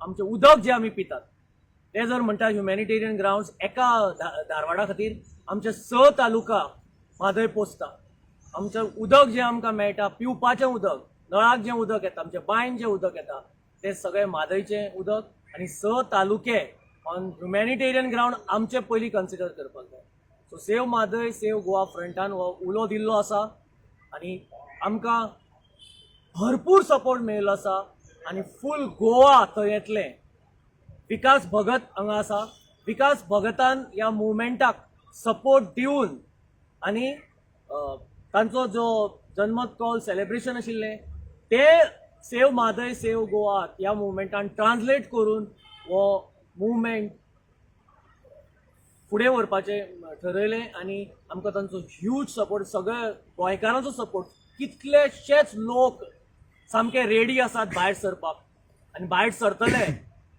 आमचें उदक जें आमी पितात ते जर म्हणटा ह्युमॅनिटेरियन ग्रावंड्स एका धारवाडा खातीर आमचे स तालुका म्हादय पोसता. आमचें उदक जें आमकां मेळटा, पिवपाचें उदक, नळाक जें उदक येता, आमच्या बांयन जें उदक येता, तें सगळें म्हादयचें उदक आनी स तालुके ऑन ह्युमॅनिटेरियन ग्रावंड आमचे पयलीं कन्सिडर करपाक जाय. So save Mhadei save Goa फ्रंटान हो उलो दिल्लो आसा आनी आमकां भरपूर सपोर्ट मेळिल्लो आसा आनी फूल गोवा थंय येतलें. विकास भगत हांगा आसा. विकास भगतान ह्या मुवमेंटाक सपोर्ट दिवन आनी तांचो जो जनमत कौल सेलिब्रेशन आशिल्लें तें सेव म्हादय सेव गोवा ह्या मुवमेंटान ट्रान्सलेट करून हो मुवमेंट फुडें व्हरपाचें ठरयलें आनी आमकां तांचो ह्यूज सपोर्ट, सगळ्या गोंयकारांचो सपोर्ट. कितलेशेच लोक सामके रेडी आसात भायर सरपाक आनी भायर सरतले,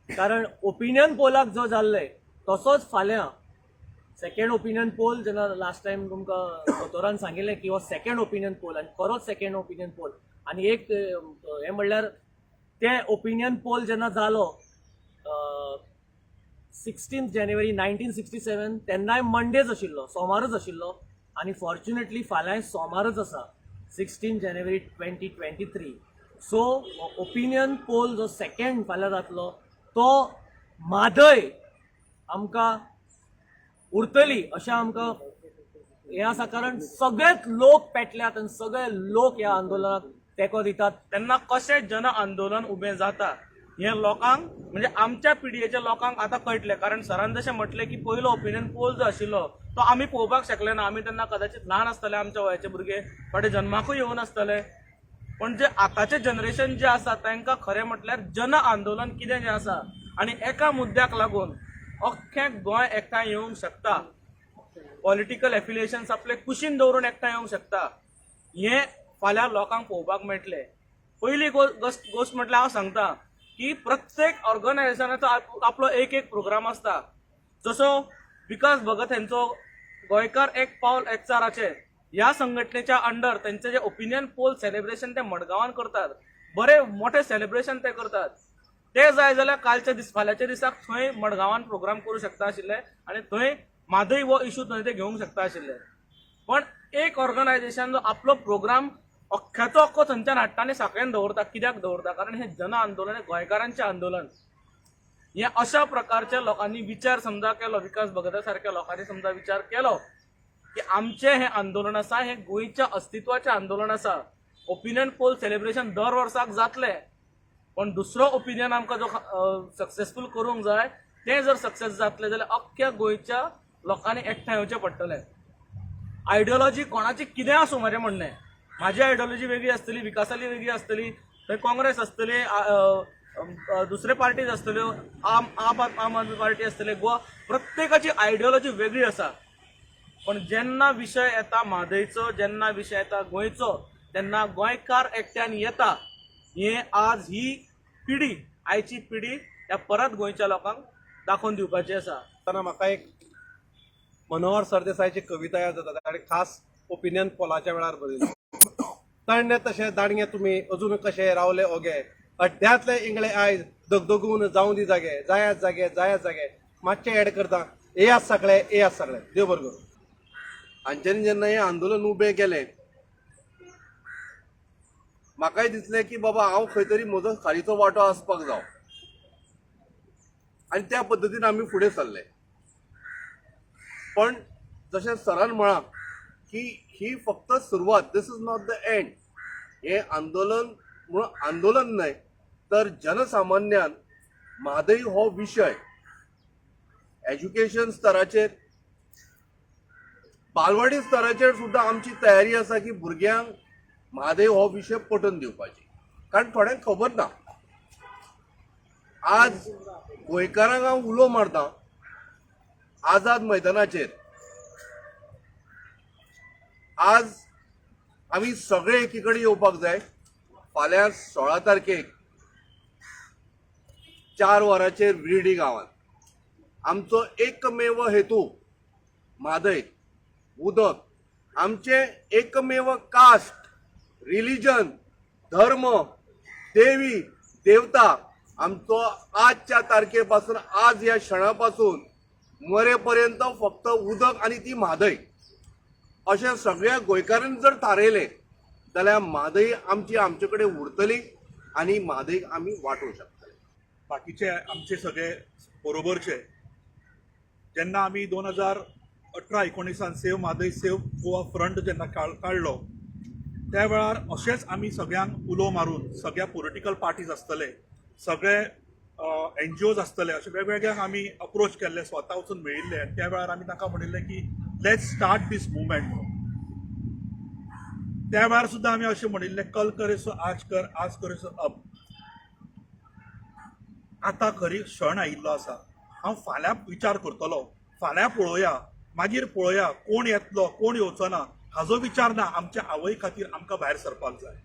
कारण ओपिनियन पोलाक जो जाल्ले तसोच फाल्यां सेकंड ओपिनियन पोल. जेन्ना लास्ट टायम तुमकां दोतोरान सांगिल्लें की हो सेकंड ओपिनियन पोल आनी खरोच सेकंड ओपिनियन पोल आनी एक हें म्हणल्यार ते ओपिनियन पोल जेन्ना जालो 16 January 1967, तेन्नाय मंडेच आशिल्लो, सोमारच आशिल्लो आनी फॉर्च्युनेटली फाल्यांय सोमारच आसा, 16 January 2023. So opinion poll जो सेकंड फाल्यां जातलो तो म्हादय आमकां उरतली अशें आमकां हें आसा, कारण सगळेच लोक पेटल्यात आनी सगळे लोक ह्या आंदोलनाक तेंको दितात. तेन्ना कशें जन आंदोलन उबें जाता हें लोकांक, म्हणजे आमच्या पिढयेच्या लोकांक आतां कळटलें. कारण सरान जशें म्हटलें की पयलो ओपिनियन पोल जो आशिल्लो तो आमी पळोवपाक शकले ना. आमी तेन्ना कदाचित ल्हान आसतले, आमच्या वयाचे भुरगे थोडे जन्माकूय येवं नासतले. पण जे आतांचे जनरेशन जे आसा तांकां खरें म्हटल्यार जन आंदोलन कितें जें आसा आनी एका मुद्द्याक लागून अख्खें गोंय एकठांय येवंक शकता, पॉलिटिकल एफिलिएशन्स आपले कुशीन दवरून एकठांय येवंक शकता, हें फाल्यां लोकांक पळोवपाक मेळटलें. पयली गोश्ट म्हटल्यार हांव सांगता की प्रत्येक ऑर्गनायझेशनाचो आपलो एक एक प्रोग्राम आसता. जसो विकास भगत हेंचो गोंयकार एक पावल एकचाराचे ह्या संघटनेच्या अंडर तेंचे जे ओपिनियन पोल सेलिब्रेशन ते मडगांवान करतात, बरे मोठे सेलिब्रेशन ते करतात, ते जाय जाल्यार कालच्या दीस फाल्यांच्या दिसाक थंय मडगांवान प्रोग्राम करूं शकता आशिल्ले आनी थंय म्हादय हो इशू थंय ते घेवंक शकता आशिल्ले. पण एक ऑर्गनायझेशन जो आपलो प्रोग्राम अख्ख्याचो अख्खो थंयच्यान हाडटा आनी सांखळेन दवरता, कित्याक दवरता? कारण हें जन आंदोलन, हें गोंयकारांचें आंदोलन. हे अशा प्रकारच्या लोकांनी विचार समजा केलो, विकास भगता सारक्या लोकांनी समजा विचार केलो की आमचें हें आंदोलन आसा, हें गोंयच्या अस्तित्वाचें आंदोलन आसा. ओपिनियन पोल सेलिब्रेशन दर वर्साक जातलें, पण दुसरो ओपिनियन आमकां जो सक्सेसफूल करूंक जाय, तें जर सक्सेस जातलें जाल्यार अख्ख्या गोंयच्या लोकांनी एकठांय येवचें पडटलें. आयडियोलॉजी कोणाची कितें आसूं, म्हजें म्हणणें, म्हाजी आयडियोलॉजी वेगळी आसतली, विकासाली वेगळी आसतली, थंय काँग्रेस आसतली, दुसरे पार्टीज आसतल्यो, आम आम आम आदमी पार्टी आसतली, गोवा, प्रत्येकाची आयडियोलॉजी वेगळी आसा. पण जेन्ना विशय येता म्हादयचो, जेन्ना विशय येता गोंयचो, तेन्ना गोंयकार एकट्यान येता. हे आज ही पिढी, आयची पिढी ह्या परत गोंयच्या लोकांक दाखोवन दिवपाची आसा. आसतना म्हाका एक मनोहर सरदेसायाची कविता याद जाता. ताणें खास ओपिनियन पोलाच्या वेळार बरयली, तरणे तशे दांडगे तुमी अजून कशे रावले ओगे, अड्ड्यांतले इंगळे आयज दगदगून जावं दी जागे, जायात जागे, जायात जागे. मातशें एड करता, येयात सगळे, येयात सगळे. देव बरें करूं. हांच्यांनी जेन्ना हें आंदोलन उबें केलें, म्हाकाय दिसलें की बाबा हांव खंय तरी म्हजो खारीचो वांटो आसपाक जाव आनी त्या पद्दतीन आमी फुडें सरले. पण जशें सरान म्हळां की ही फक्त सुरवात, this is not the end. हें आंदोलन म्हणून आंदोलन न्हय, तर जनसामान्यान म्हादय हो विशय एज्युकेशन स्तराचेर, बालवाडी स्तराचेर सुद्दां आमची तयारी आसा की भुरग्यांक म्हादय हो विशय पटोवन दिवपाची, कारण थोड्यांक खबर ना. आज गोंयकारांक हांव उलो मारता, आझाद मैदानाचेर आज आमी सगळे एकी कडेन येवपाक जाय. फाल्यां 16 तारखेक 4 वरांचेर विर्डी गांवांत. आमचो एकमेव हेतू म्हादय उदक. आमचे एकमेव कास्ट, रिलिजन, धर्म, देवी देवता. आमचो आजच्या तारखे पासून, आज ह्या क्षणा पासून मरे पर्यंत फक्त उदक आनी ती म्हादय अशें सगळ्या गोंयकारांनी जर थारयलें जाल्यार म्हादय आमची आमचे कडेन उरतली आनी म्हादयक आमी वाटोवंक शकतले. बाकीचे आमचे सगळे बरोबरचे जेन्ना आमी 2018 19 save Mhadei save Goa front जेन्ना काडलो त्या वेळार अशेंच आमी सगळ्यांक उलो मारून सगळ्या पॉलिटिकल पार्टीज आसतले, सगळे एनजीओज आसतले, अशे वेगवेगळ्यांक आमी अप्रोच केल्ले, स्वता वचून मेळिल्ले आनी त्या वेळार आमी तांकां म्हणिल्लें की let's start these movement म्हणून. त्या वेळार सुद्दां आमी अशें म्हणिल्लें, कल करे सो आज कर, आज करे सो अब. आतां खरी क्षण आयिल्लो आसा. हांव फाल्यां विचार करतलो, फाल्यां पळोवया, मागीर पळोवया, कोण येतलो कोण येवचो ना हाजो विचार ना. आमच्या आवय खातीर आमकां भायर सरपाक जाय.